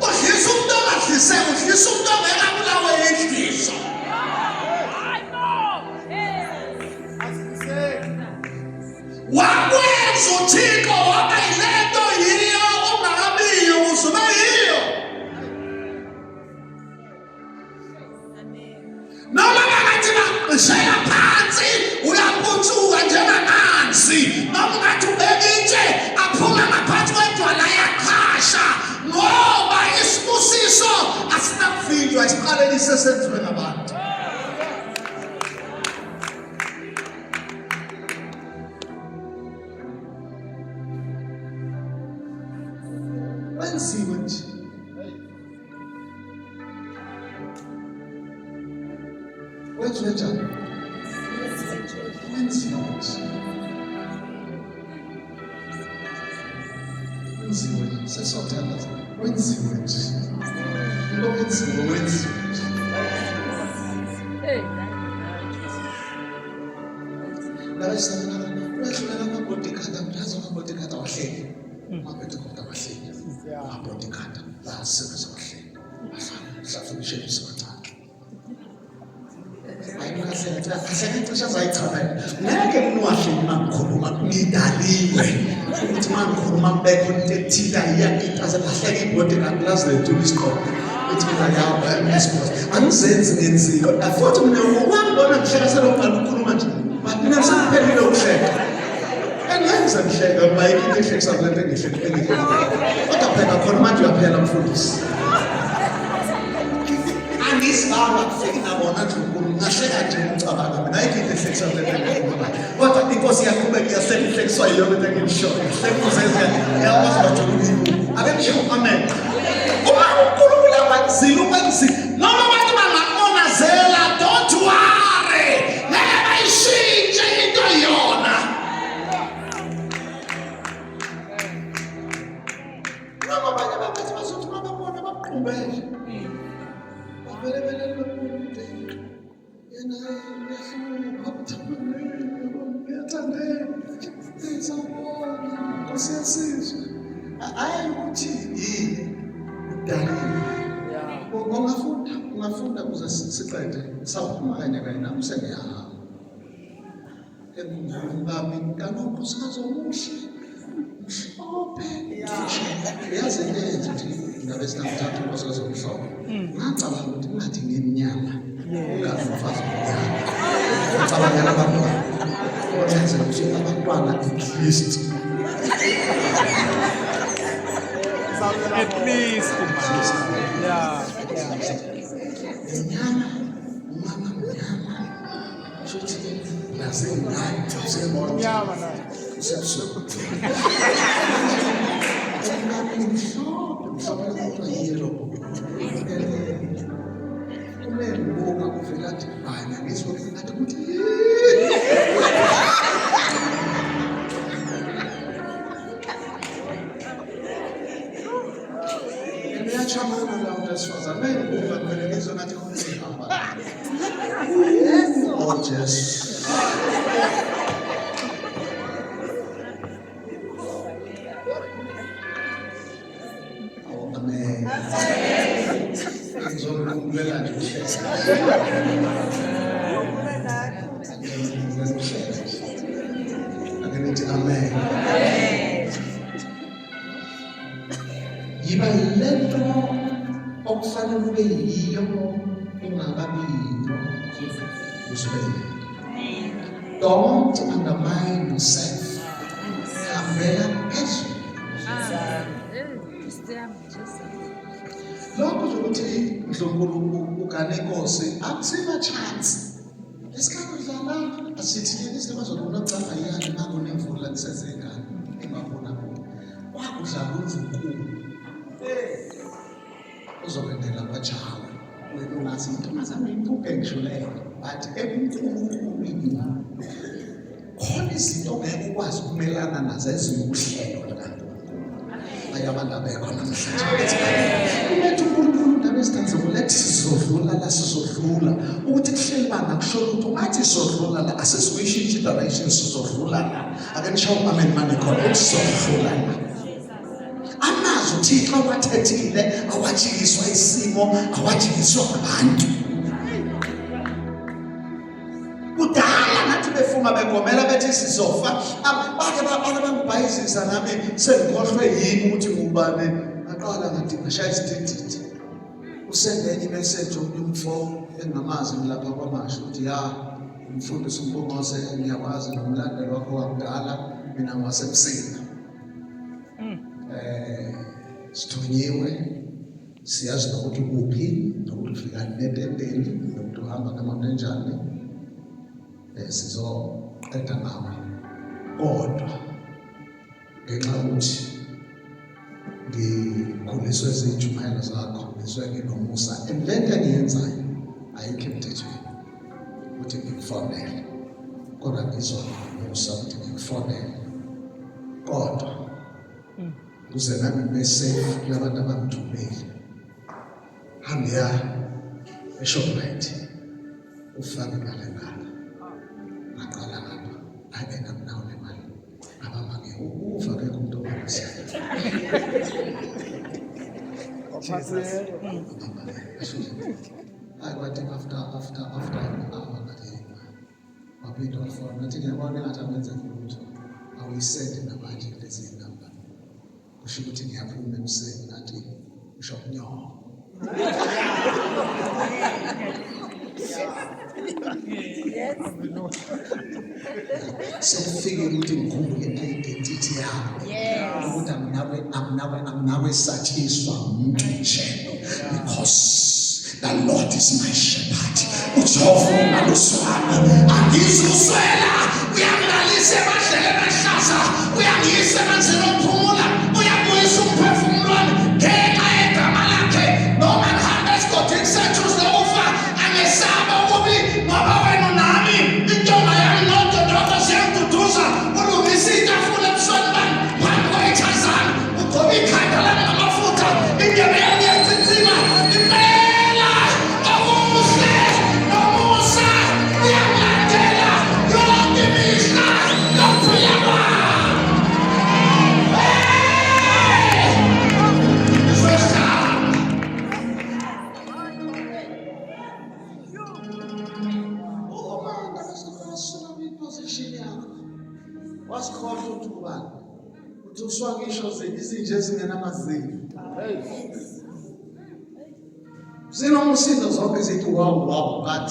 Udlisa umuntu ongadliseki, udlisa umuntu ongeke abulawe yidliso. Wakwenza uThixo waba yilento yiyo ungakabiyo ukuze ube yiyo. Noma bangathi baqishela phansi uyaphuthuka njengamanzi noma ungathi ubeka itshe aphuma ngaphansi kwedwala yaqhasha ngoba isibusiso asinakuvinjwa isiqalekise esenziwe ngabantu. Wenziwe nje. Wenziwe njani? Wenziwe nje. Wenziwe nje. Sesothandaza. Wenziwe nje. Into wenziwe wenziwe nje. Wehluleka ama-bodyguard amthaza ama-bodyguard awahleki ama-bodyguard awahleki ama-bodyguard lasebenza awahleki ahlala mhlawumbe kancane ahleke cishe azayichamela ngeke ngiwahleki uma ngikhuluma ngidaliwe ukuthi uma ngikhuluma kubekho into ethinta iyangitaze ahleke i-bodyguard laze lethula isigqoko ithi mina yawo angizenzi ngenziyo futhi mina wangibona ngihleka selokuqala ukukhuluma nje but mina sekuphelile ukuhleka engenza ngihleka ngoba ayikho into ehlekisa kule nto engihleka engihleka kodwa phela khona manje uyaphela mfundisi angisibanga kufiki nabona nje unkulu ngahleka nje umcabanga mina ayikho into ehlekisa kule nto engikhuluma kodwa inkosi iyaqhubeka iyahleka ihlekiswa yiyo lento engiyishoyo ihleka uzenza iyakwazi bajabulile ake ngisho amen uma uNkulunkulu akwenzile ukwenzile noma abantu bangakonazela don't worry ngeke bayishintshe into yona noma abanye babethi bazothi uma bebona bakuqumbele bavele belele bebona ukuthi yena uyahlupha uyathandeka sawubona nkosi yesizwe hayi ukuthi yini udaliwe ungafunda ungafunda kuze siqede sawuphuma kanye kanye nami sengiyahamba engumkami kanonkosikazi omuhle mhlophe uyazi into eyenza ukuthi ngabe sinamthatha unkosikazi omhlophe ngacabanga ukuthi kungathi ngimnyama ungazi umfazi omnyama ucabangela abantwana okwenzela ukuthi abantwana at least At least, man. Yeah. Mnyama, umama mnyama. Shuthi nazingane Mnyama naye. Kusebusuku. Mhlophe, mhlophe kodwa yilo. Umengibuka uvela athi bhanya ngizwe ngathi ukuthi Uyachamana la muntu wesifazane. Mengibuka vele ngizwe ngathi khona ihamba. Oh Jesu. Oh, amen. Ngizomkhumbulela nje uhleka. Ake nithi amen. Yiba yilento okufanele ube yiyo ungakabi yiyo uzobe Don't undermine yourself. Hambela phezulu. Lokho nje ukuthi Ndlunkulu ugane inkosi akusima chance. Lesikhathi udlala asithi lesi bazolona camba yani makunemvula kusezengane emabona kude. Kwakudlala uNdlunkulu. Uzokwendela kwaJawe. Wena ungazi intombazane uyiphuphe ngisho leyo but ebuNkulunkulwini khona izinto ongeke ukwazi ukumelana nazo eziwuhlelo likaNkulunkulu. Hayi abantu abekho namhlanje bethi uletha uNkulunkulu indaba ezithanze uletha sizodlula la sizodlula ukuthi kuhleli banga kusho lutho ungathi sizodlula la asizuyishintsha i-direction sizodlula la ake nishaye u-amen mane khona ukuthi sizodlula la amazwi uthixo uThixo awathethile awajikiswa isimo, awajikiswa abantu. Kudala ngathi befunga begomela bethi sizofa, bake baqala bangibhayizisa nami sengikhohlwe yimi ukuthi ngubani. Ngaqala ngathi ngashaya isidididi. Usende enye imeseji omunye umfo engingamazi ngilapha kwaMashu ukuthi ya umfundisi uMpungose ngiyakwazi nomlandeli wakho wakudala mina ngiwaseMsinga. Sithunyiwe siyazi nokuthi ukuphi nokuthi ufika netendeni nokuthi uhamba ngemoto enjani, sizoqeda ngawe kodwa ngenxa yokuthi ngikhuliswe zintshumayelo zakho ngizwe nginomusa and le nto engiyenzayo ayikho emthethweni ukuthi ngikufonele kodwa ngizwa ngomusa ukuthi ngikufonele kodwa kuze nami ngibe safe kulabantu abangithumile hambe ya eShoprite ufake imali engaka ngaqala ngapha hayi enganginawo le mali ngabamba ngiyuva akekho umuntu obambisayo hayi kwathi after an hour ngathi waphinde wafona ngathi ngiyabona engathi akwenzeki lutho awuyisende namanje kulezi namba kusho ukuthi ngiyaphuma emseni ngathi usho kunyoko sekufikile ukuthi ngikhumbule i-identity yami ukuthi anginawe anginawe anginawe satshiswa umuntu nje because the Lord is my shepherd uJehova umalusi wami angizuswela uyangilalisa emadleleni ahlaza uyangiyisa emanzini okuphumula uyabuyisa umphefumulo wami ngenxa yegama lakhe noma ngihamba esigodini sethuzi lokufa angesaba ukubi ngoba wena unami intonga yami nododoko ziyangiduduza ulungisa itafula ebusweni bami phambi kweyithazana ugcoba ikhanda lami ngamafutha indebe yami iyachichima impela okuhle nomusa kuyangilandela yonke imihla yokuphila kwami. Ngizohlala Umanda bese position yakho wasikhohlwa ukuthi ubani uthi uswangisho izinja ezingenamazinyo zinomsindo zonke zithi wow wow but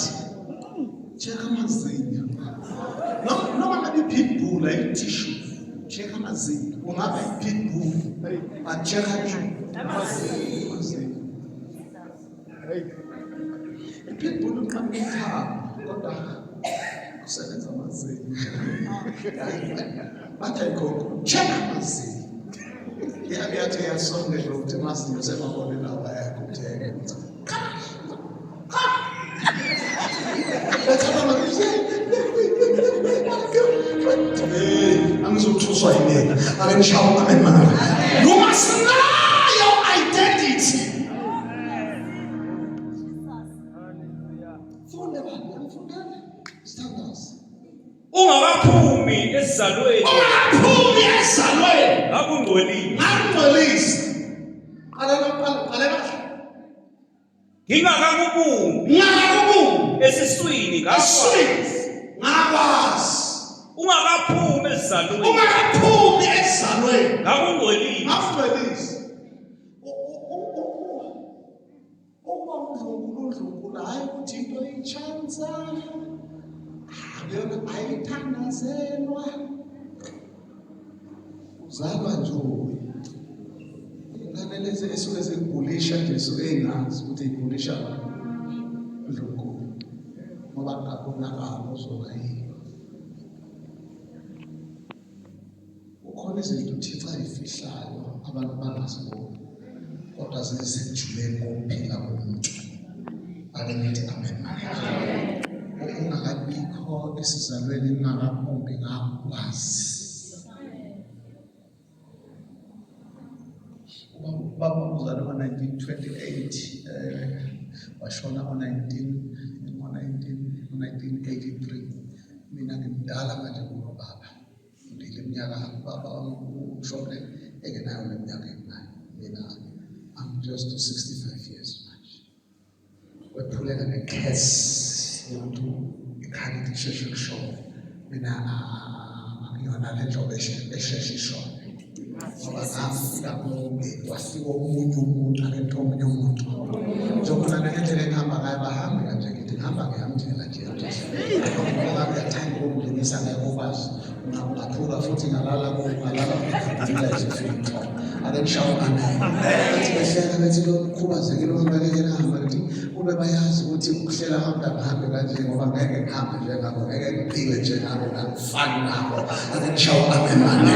check amazinyo noma ngabe i-pitbull ayitissue check amazinyo ungaba i-pitbull but check amazinyo. I-pitbull uqhamuka ithambo kodwa kusebenza amazinyo bathi ayigogo check amazinyo iyabe yathi iyasondela ukuthi amazinyo semabone lawa ayakuthenga angizothuswa yimina ake nishawe amen mana you must know your identity. Funde baba, ngifundele. Sithandaze. Ungakaphumi esizalweni. Ungakaphumi esizalweni. Ngakungcolisa. Ngakungcolisa. Qalela qala qalela. Ngingakakubumbi. Ngingakakubumbi. Esiswini ngakwazi. Ngakwazi. Ungakaphumi esizalweni. Ungakaphumi esizalweni. Ngakungcolisa. Ngakungcolisa. Ukuba undlunkulu undlunkulu hhayi ukuthi into ichansa akuyona ayithandazelwa uzalwa nje uye ingane lezi esuke zigulisha nje esuke ingazi ukuthi igulisha undlunkulu ngoba akabonakali uzoba yini. Kukhona izinto uThixo ayifihlayo abantu bangaziboni kodwa zisekujuleni kokuphila komuntu. Ake nithi amen manje. Ungakabikho esizalweni ungakaphumbi ngakwazi. Ubaba uzalwe ngo-1928 washona ngo-1983. Mina ngimdala manje kunobaba. Ngile minyaka ubaba wami ushone engenayo le minyaka enginayo. Mina I'm just 65 years manje. Wephuleka ne-curse yokuthi ikhanda lisheshe kushone. Mina angiyona le nhlobo esheshe ishone. Ngoba ngafika kumndeni wafika omunye umuntu akekho omunye umuntu. Njengoba ngendlela engihamba ngayo bahambe kanje ngithi ngihamba ngeyami indlela nje. Ngoba ngiyathanda ukumdumisa ngeke ukwazi. Ngaphuka futhi ngalala ngalala ngila ake nishawe amen. Bathi behleka bethi lo ukhubazekile uhamba ngeke nahamba ngithi kube bayazi ukuthi ukuhlela hamba ngihambe kanje ngoba ngeke ngihambe njengabo ngeke ngiphile njengabo ngangifani nabo. Ake nishawe amen manje.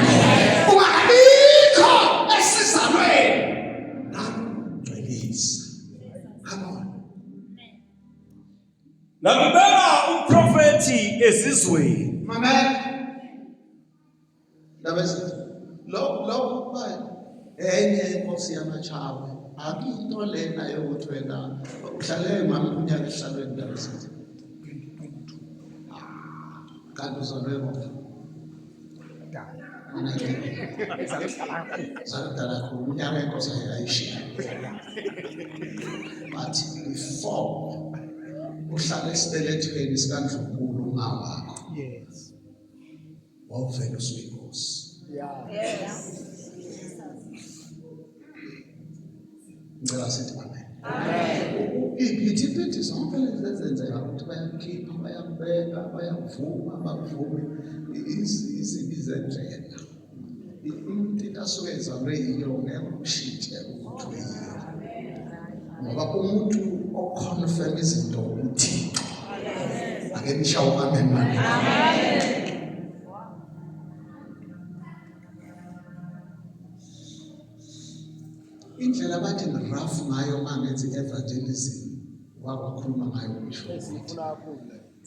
Ungabikho esizalweni. Ngangcwelisa. Come on. Ngakubeka umprofethi ezizweni. Amen. Ndaba ezithi lo lo kuba enye inkosi yamatshawe akinto lena yokuthi wena uhlale ngami unyaka esihlalweni ndaba ezithi kanti uzalwe ngoba Zakudala kakhulu iminyaka yenkosi ayishiya. But before uhlala esibelethweni sikandlunkulu uma wakho. Yes. Wawuvele usuyinkosi. Yeah. Yes. Ngicela sithi amen. Amen. Iphithiphithi zonke lezi ezenzeka ukuthi bayakhipha, bayakubeka, bayakuvuma, bakuvume izibi zendlela. Umuntu into asuke ezalwe yiyo ngeke umshintshe ukuthi uyiyo. Ngoba umuntu oconfirm izinto uThixo. Ake nishawo amen manje. Amen. Indlela abathi ngi-rough ngayo uma ngenza i-evangelism wakwakhuluma ngayo ngisho ukuthi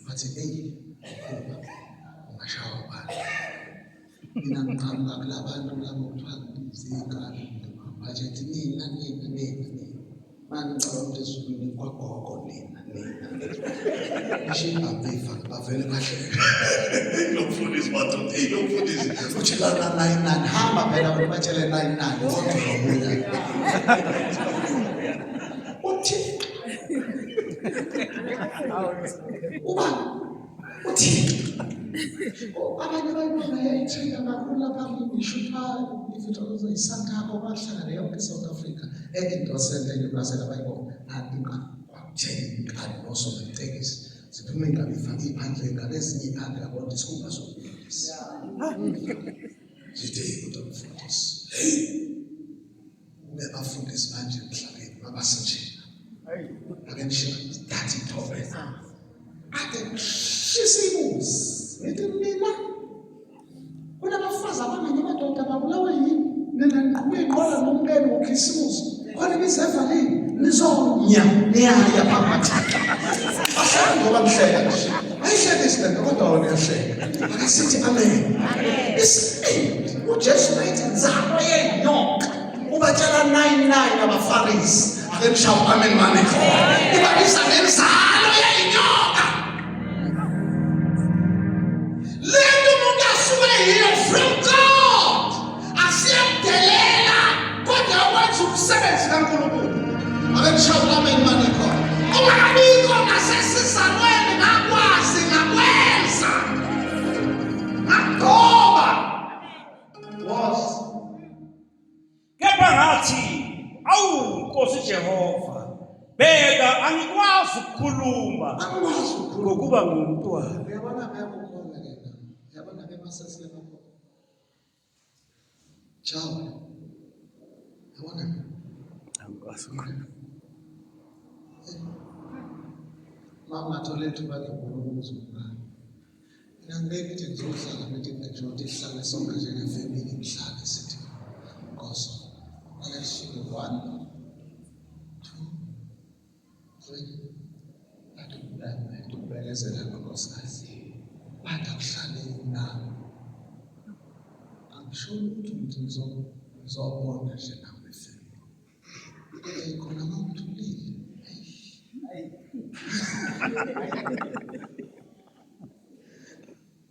wathi eyi khuluma ungashawa abantu mina ngiqhamuka kula bantu labo kuthiwa ziy'ngane bajethi nina nina nina nina manje ngicabanga ukuthi ezulwini kwagogo nina nina ngisho ibhambifa bavele bahleke lo mfundisi madoda lo mfundisi uthi lana 99 hamba phela abantu batshele 99 kodwa uzobuya uthi uba uthi abanye bayibona yayithinta kakhulu lapha ngisho kuthiwa isanthako bahlangane yonke i-South Africa e-Indosente eNewcastle abayibona kwakuthenga inkabi nosomatekisi ziphuma inkabi ifake iphandle inkabi ezinye iphandle yabona isikhumba somfundisi zithi kodwa mfundisi hey ube abafundisi manje emhlabeni babasenjena ake nisho thatha ithombe ade ngishisa ibuzi ngithi mina Kunabafazi abanganye amadoda babulawe yini? Nina niqhuba iy'nqola nomkenu ngokhisimusi. Khona imizi evalile. Nizonya niyaya phakathi. Bahleka ngoba nihleka nje. Ayihlekisi le nto kodwa wona uyahleka. Ake sithi amen. Isibindi uJesu wayethi nzalo yenyoka. Ubatshela 99 abaFarisi. Ake nishaye amen mani khona. Ubabiza ngenzalo yenyoka. Lento umuntu asuke yiyo from God asiyakudelela kodwa wenza umsebenzi kaNkulunkulu. Ake nishaye amen mani khona. Ungabikho nasesizalweni ngakwazi ngakwenza. Ngakugcoba. Was Kepha ngathi, awu Nkosi Jehova, bheka angikwazi ukukhuluma Angikwazi ukukhuluma. ngokuba ngumntwana. Uyabona ngiyakukholwa ke na. Uyabona ke masesi lapho. Ciao. Uyabona? Angikwazi ukukhuluma. Mama ngathola ithuba lokubona umzukulu. Mina ngeke ngithi ngizohlala ngithi nje sihlale sonke njengefamily ngihlale sithi Nkosi ake sisuke one two three bathi ukubekezela nonkosikazi bathi akuhlaleni nami angisho ukuthi ngithi ngizobona nje nami efemini khona uma ngithulile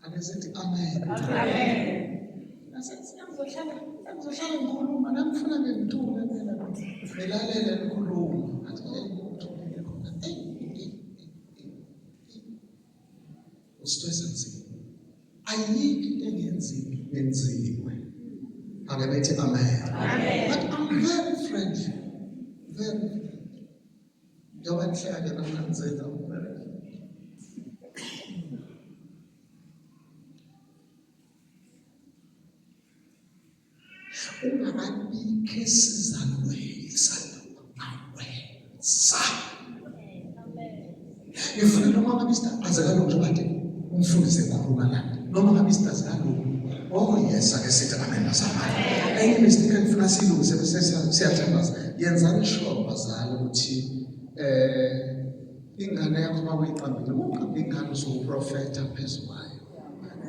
Ake sithi amen. Amen. Ngizohlala ngikhuluma nami ngifuna ngithule mina. Nilalele nikhuluma. Athi hey uthulile khona. Hey. Usithwesa nzima. Ayikho into engenziwa nenziwe. Ake bethi amen. Amen. But I'm very friendly. Very friendly. Njengoba nihleka ke namhlanje I'm very friendly. Ungakabikho esizalweni sawenza. Ngifuna noma ngabe isitazi kalungu njengoba kade umfundisi ekhuluma la noma ngabe isitazi kalungu. Oh yes, ake sithi amen bazalwane. Enye mistake engifuna siyilungise bese siyathandaza. Yenzani sure bazali ukuthi eh ingane yakho uma uyiqambile, uma uqamba ingane usuprofetha phezu kwayo.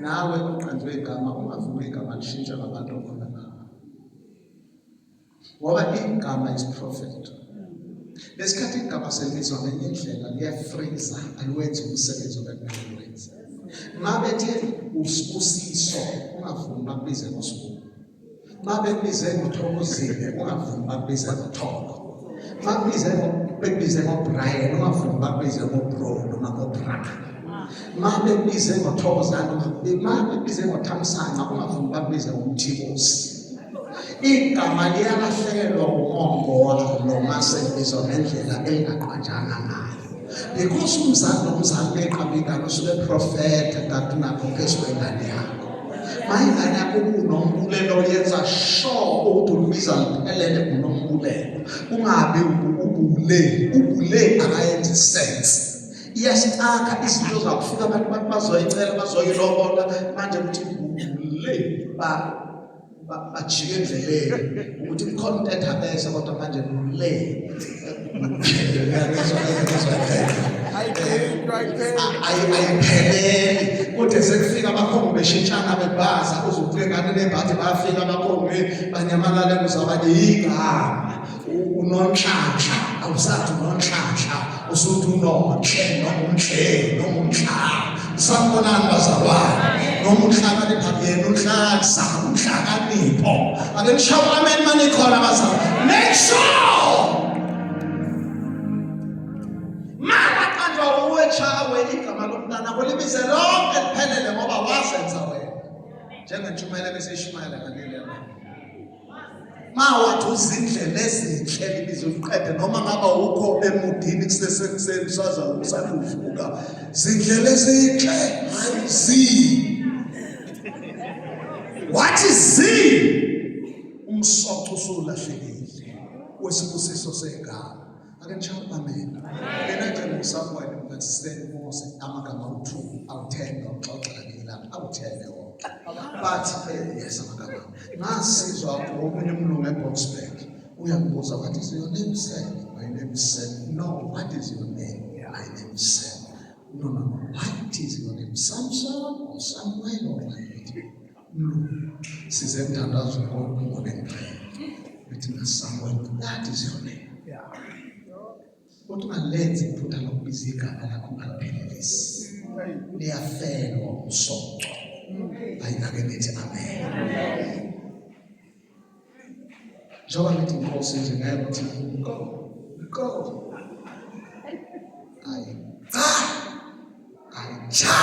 Nawe oqanjwe igama ungavumi igama lishintshe ngabantu okhona nabo. Ngoba igama isiprofetho. Lesikhathi igama selibizwa ngenye indlela liyafreeza aliwenzi umsebenzi obekumele liwenze. Mabethe usibusiso ungavumi bakubize ngosibu. Mabekubize ngoThokozile ungavumi bakubize ngoThoko. Makubize bekubize ngoBrian ungavumi bakubize ngoBro noma ngoBra. Mabekubize ngoThokozani mabekubize ngoThamsanqa ungavumi bakubize ngoMthibosi. Igama liyalahlekelwa umongo walo mase libizwa ngendlela elingaqanjanga ngayo. Because umzali nomzali beqamba ingane usuke profetha kanti unakho phezu kwengane yakho. Mayingane yakho kunombulelo yenza sure ukuthi ulibiza liphelele unombulelo. Kungabi ubule, ubule akayenzi sense. Iyasixaka izinto zakufika abantu bathi bazoyicela bazoyilobola manje ukuthi ubule ba bajike endleleni ukuthi kukhona into ethabese kodwa manje le ayipheleli kude sekufika abakhongi beshintshana bebaza uze ngane nebhadi bayafika abakhongi banyamalale kuzabanye yigama unonhlanhla awusathi unonhlanhla usuthi unonhle noma umhle noma umhla sanibonani bazalwane noma unhlakanipha kuyena unhlanhla unhlakanipho ake nishaye amen manikhona bazalwane make sure mangaqanjwa uwe chawe igama lomntana kulibize lonke liphelele ngoba wazenza wena njengentshumayelo ebeseyishumayela ngaleli Mawathi uzindlela ezinhle libiza uliqede noma ngaba ukho emudini kusesekuseni usaza usakuvuka zindlela ezinhle hayi zi wathi zi umsoco usulahlekile wesibusiso segama Ake nishaye amen. Mina nje nguSamuel ngibathiseni Mose amagama awu-2 awu-10 ngawuxoxa ngelinye ilanga awu-10 wonke. But yes amagama. Ngasizwa ngomunye umlungu eBoksburg uyangibuza what is your name sir? My name is Sam. No, what is your name? My name is Sam. No, no, no. What is your name? Samson or Samuel or what? Mlungu. Size emthandazweni morning prayer. Ngithi na Samuel, that is your name. Yeah. Kodwa ungalenzi iphutha lokubiza igama lakho ungaliphelelisi. Liyafelwa umsoco. Hayi ake nithi amen. Njengoba ngithi inkosi nje ngeke uthi go go. Hayi cha. Hayi cha.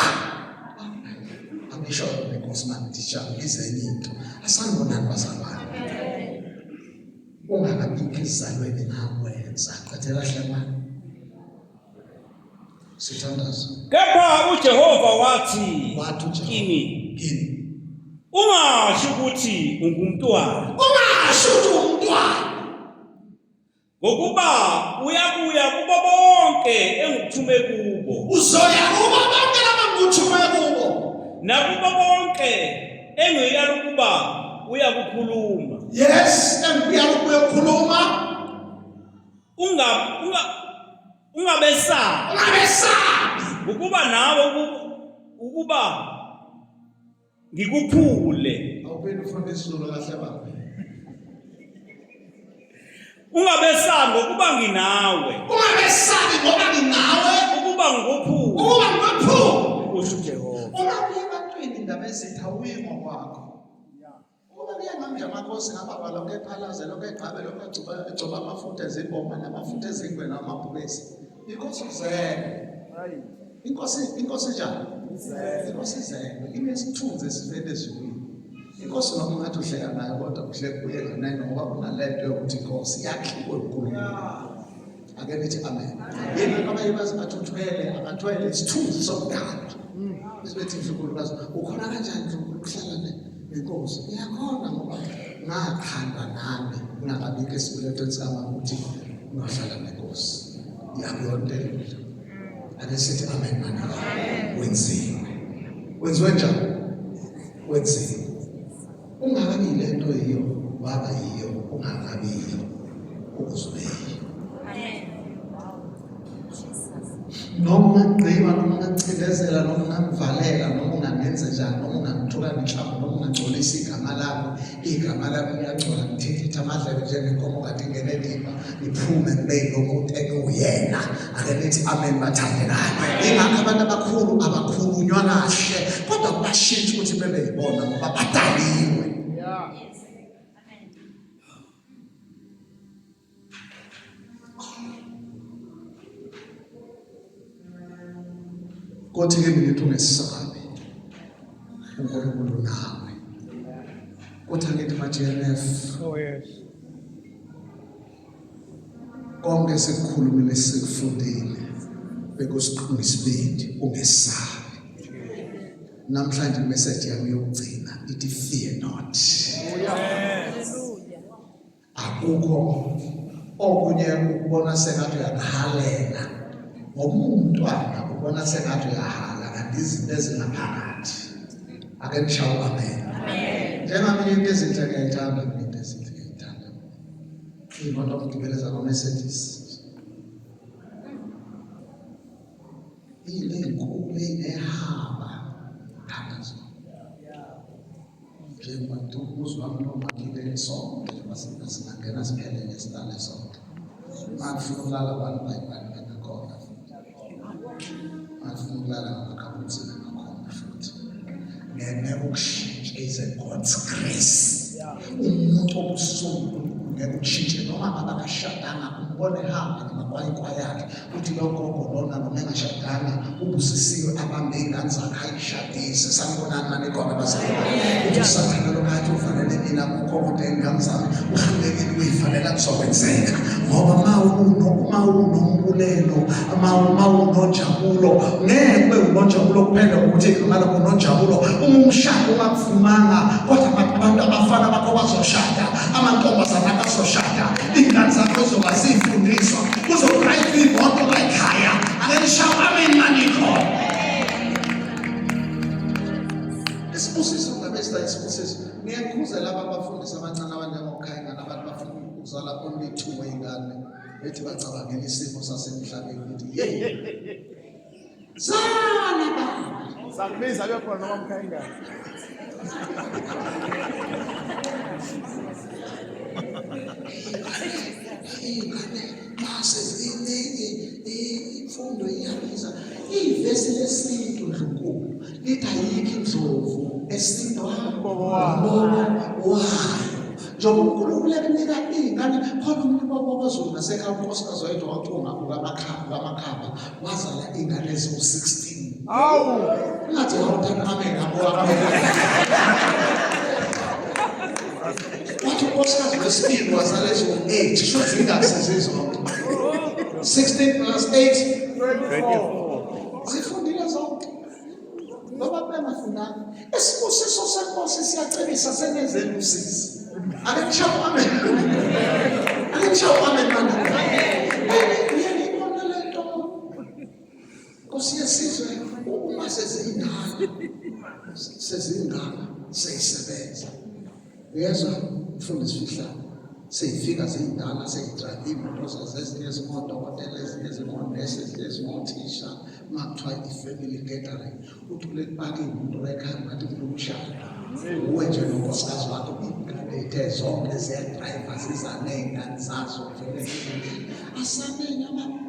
Angisho nenkosi manje ngithi cha ngize enye into. Asanibonani bazalwane. Ungakabikho esizalweni ngakwenza. Qedela hlengwane. Sithandaza. Kepha uJehova wathi Wathi uJehova kimi, kimi. ungasho ukuthi ungumntwana, Ungasho ukuthi ungumntwana. ngokuba uyakuya kubo bonke engikuthume kubo, Uzoya kubo bonke laba ngikuthume kubo. nakubo bonke engiyala ukuba uyakukhuluma. Yes, engikuyala ukuba uyokhuluma. Unga unga ungabesabi. Ungabesabi. Ukuba nawe ukuba ngikuphule. Awuphinde ufunde isiZulu kahle baba. Ungabesabi ngokuba nginawe. Ungabesabi ngoba nginawe. Ukuba ngikuphule. Ukuba ngikuphule. Kusho uJehova. Uma uye ebantwini indaba ezithi awuyi ngokwakho. Ukuba Kuya ngami nje amakhosi ngababa lokho ephalaze lokho egqabe lokho egcoba egcoba amafutha ezimboma namafutha ezingwe namabhubesi. Inkosi uzele. Inkosi inkosi njani? Inkosi izele. Inesithunzi esivela ezulwini. Inkosi noma ungathi uhleka nayo kodwa uhleka kuye nganeno ngoba unalento yokuthi inkosi yakhiwe uNkulunkulu. Ake nithi amen. Yini abanye bazi bathi uthwele akathwele isithunzi somdala. Isibethi indlunkulu kazi ukhona kanjani ndlunkulu ukuhlala nenkosi? Uyakhona ngoba ngakhandwa nami ngingakabikho esibelethweni sikamama ukuthi ngiyohlala nenkosi. Yakuyonto elula. Ake sithi amen mana. Wenziwe. Wenziwe njani? Wenziwe. Ungakabi lento yiyo waba yiyo ungakabi yiyo ukuze ube yiyo. Noma ungangigqiba noma ungangicindezela noma ungangivalela noma ungangenze njani noma ungangithuka ngenhlamba noma ungangcolisa igama lami igama lami liyangcola ngithintitha amadlebe njengenkomo kade ingene edibha ngiphume ngibe yilo muntu engiwuyena ake nithi amen bathandekayo ingakho abantu abakhulu abakhulunywa kahle kodwa kubashintsha ukuthi bebe yibona ngoba badaliwe. Kothi ke mina ungesabi uNkulunkulu nawe. Kothi angithi ma-GNF. Oh yes. Konke esikukhulumile sikufundile bekusiqhunga isibindi ungesabi. Namhlanje imessage yami yokugcina ithi fear not. Akukho okunye ukubona sengathi uyakuhalela ngoba umntwana ubona sengathi uyahala kanti izinto ezingaphakathi. Ake nishaye amen. Njengamina into ezinhle ngiyayithanda mina into ezinhle ngiyayithanda. Iy'moto okugibeleza ama-Mercedes. Iy'nenkulu ey'nehaba thanda zona. Njengoba umuzi wami nomakhile sonke singangena siphelele silale sonke. Makufuna ukulala one by one bengakhona futhi. Makufuna ukulala ngamakhabuthi bengakhona futhi. Ngeke ukushintshe is a God's grace. Umuntu obusiswe uNkulunkulu ngeke ukushintshe noma ngabe akashadanga umbone ehamba namakwayikwayi akhe uthi lo gogo lona noma engashadanga ubusisiwe abambe iy'ngane zakhe ayishadise sanibonani manikhona bazalwane uthi usathane lokathi uvalele mina kukho kodwa iy'ngane zami uhlulekile ukuyivalela kuzokwenzeka ngoba uma unombulelo uma unonjabulo ngeke ube unonjabulo kuphela ukuthi igama lakho unonjabulo uma umshado ungakuvumanga kodwa abantu abafana bakho bazoshada amantombazana azoshada iy'ngane zakho zizoba ziyifundiswa kuzodrayiva imoto la ekhaya ake nishawe amen manikhona isibusiso ngabe sida isibusiso ngiyakhuza laba abafundisi abancane abanjengokhayina nabantu bafuna ukuzala only two wey'ngane bethi bacabangela isimo sasemhlabeni ukuthi yeyi zala baba Sakubiza abe khona noma mkhayingane. Iy'ngane mase ziningi imfundo iyabiza ivesi lesintu ndlunkulu lithi ayikho indlovu esindwa Umboko wayo. umboko wayo njengoba uNkulunkulu ekunika iy'ngane khona umuntu ubaba wakwaZulu nasekhaya unkosikazi wayedwa wathunga ukaMakhaba wazala iy'ngane eziwu-16 Awu! ungathi awuthanda amen abo wathi unkosikazi wesibili wazala eziwu-8 sho zingaki sezizonke 16 plus 8 24. zifundile zonke ngoba bengafundanga isibusiso senkosi siyacebisa senezela usizi ake nishaye amen ake nishaye amen manje uyayibona le nto nkosi yesizwe uma sezingaka sezingaka seyisebenza Uyezwa mfundisi Fihlane seyifika ziyindala seyidrayiva iy'moto zazo ezinye zingodokotela ezinye zingonesi ezinye zingothisha uma kuthiwa i-family gathering uthi kule kupaka iy'moto ekhaya ngathi kunomshado uwe nje nonkosikazi wakho iy'ngane ey'the zonke ziyadrayiva ziza ney'ngane zazo vele asameni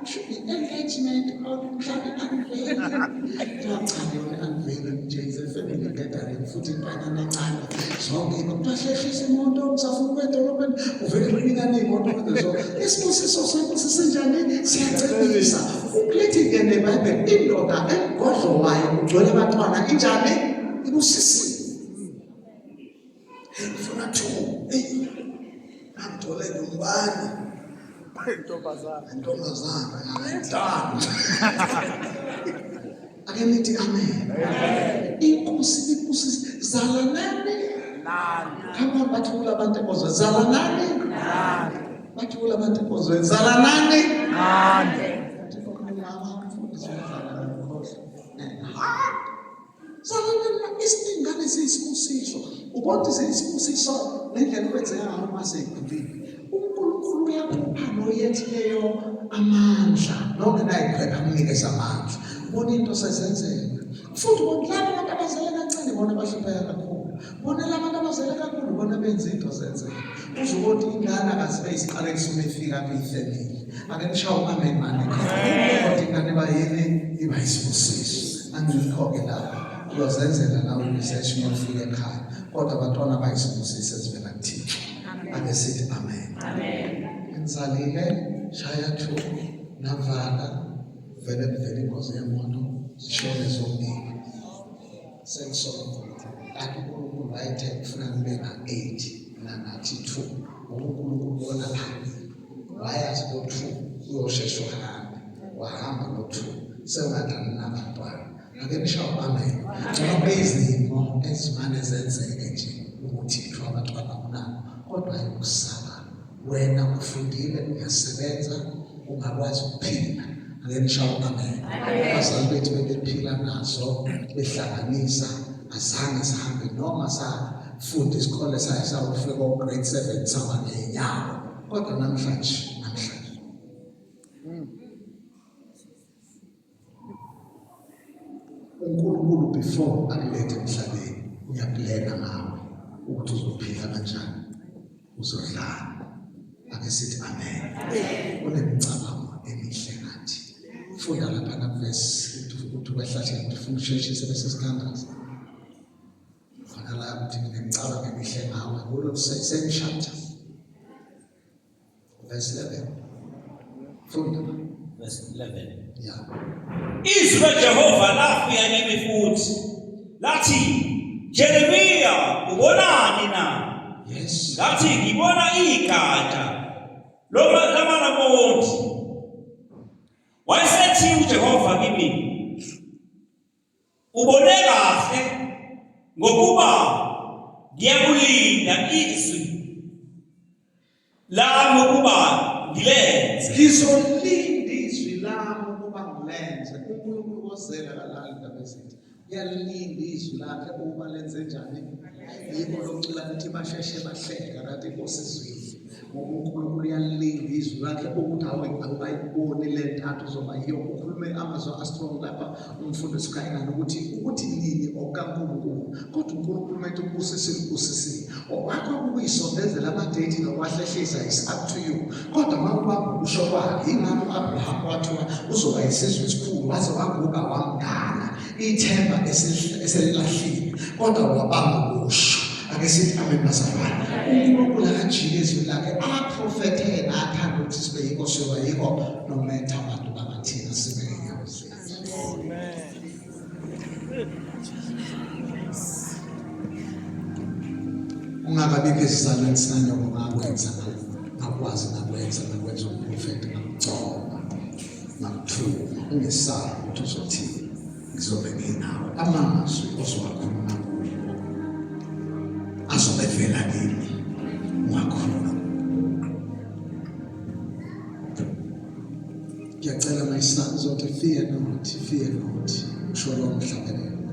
Should be engagement or mhlawumbe unveiling. Kuthiwa cha yona unveiling nje is a family gathering futhi intwanyana encane. Zonke kuthiwa hlehlisa imoto usafuna ukuya edolobheni uvele kunikane imoto kodwa so isibusiso sakho sisenjani siyacebisa. Ukulithi-ke neBhayibheli indoda emgodlo wayo ugcwele abantwana injani? Ibusisiwe. Ngifuna two. Eyi. Angithole nombani. Intombazana. Intombazana. Ayidani. Ake nithi amen. Inkosi ibusise zalanani. Nani. Come on bathi kulabantu enkonzweni zalanani. Nani. Bathi kulabantu enkonzweni zalanani. Nani. Bathi mama mfundisi wazalana ngikhohlwa. Ha! Zalana isingane siyisibusiso. Ubona siyisibusiso nendlela okwenzeka ngayo uma seyikhulile. uNkulunkulu uyakupha noyethileyo amandla nongenayiphepha amnikeza amandla. Ubona into sezenzeka. Futhi ubona laba abantu abazele kancane bona bahlupheka kakhulu. Bona laba abantu abazele kakhulu bona benza into zenzeka. Uze ukuthi ingane akazibe isiqalekiso uma ifika kuyifemili. Ake nishaye u-amen mani khona. Kodwa ingane iba yini? Iba isibusiso. Angikho-ke lapho. Uyozenzela nawe i-research uma ufika ekhaya. Kodwa abantwana bayisibusiso esivela kuThixo. Ake sithi amen. Nizalile, shaya two, navala, vele kuvela ingozi yemoto, zishone zombili. Sengisola uNkulunkulu. Kanti uNkulunkulu wayethe kufuna ngibe na-8 mina ngathi 2 ngoba uNkulunkulu ubona phambili. Wayazi lo-2 uyosheshe uhambe. Wahamba lo-2 sengathi anginabantwana. Ake nishaye amen. Noma izimo ezimane zenzeke nje ukuthi kuthiwa abantwana awunabo kodwa ayikusaba. Wena ufundile uyasebenza ungakwazi ukuphila. Ake nishaye amen. Abazali bethu bebephila nazo behlanganisa azange sihambe noma safunda isikole saye sawufika ko-grade 7 sawa ngey'nyawo kodwa namhlanje namhlanje uNkulunkulu before akulethe emhlabeni uyaplana ngawe ukuthi uzophila kanjani uzodlala ake sithi amen unemicabango emihle ngathi funda lapha na verse ukuthi kwehlathini ukuthi ufuna usheshise bese sithandaza khona la ukuthi nginemicabango emihle ngawe kulo same chapter verse 11 funda Verse 11. yeah Izwi kaJehova lafika kimi futhi lathi, Jeremiya, ubonani na? Yes. Ngathi ngibona igatsha loma lamalamonti. Wayesethi uJehova kimi, ubone kahle ngokuba ngiyakulinda izwi lami ukuba ngilenze. Ngizolinda izwi lami ukuba ngilenze. uNkulunkulu wozela kalali indaba ezithi uyalilinda izwi lakhe ukuba lenze njani. Yikho lokucula ukuthi basheshe bahleka kanti inkosi izwile. Ngoba uNkulunkulu uyalilinda izwi lakhe ukuthi awu awukayiboni le ntathu uzoba yiyo. Ukhulume amazwi astrong lapha umfundisi uKayingane ukuthi ukuthi nini okaNkulunkulu. Kodwa uNkulunkulu uma ethi ukubusisile ukubusisile. Okwakho ukuyisondezela ama-date nokwahlehlisa is up to you. Kodwa uma ubamba ukusho kwakhe, yingakho u-Abraham wathiwa uzoba isizwe esikhulu waze waguga wamdala. Ithemba eselilahlile kodwa wabamba ukusho. Ake sithi amen bazalwane. uNkulunkulu akajiki ezwi lakhe aprofethe yena athanda ukuthi sibe yikho siyoba yikho no matter abantu bangathina sibe ngenyawo zethu. Ungakabikho esizalweni sikanyoko ngakwenza ngakwazi ngakwenza ngakwenza umprofethi ngakugcoba ngakuthuma ungesabi ukuthi uzothini ngizobe nginawe amazwi ozowakhuluma kubo azobe evela kimi ungakhuluma. Ngiyacela my son uzothi fear not, fear not, usho lo mhlabelelo.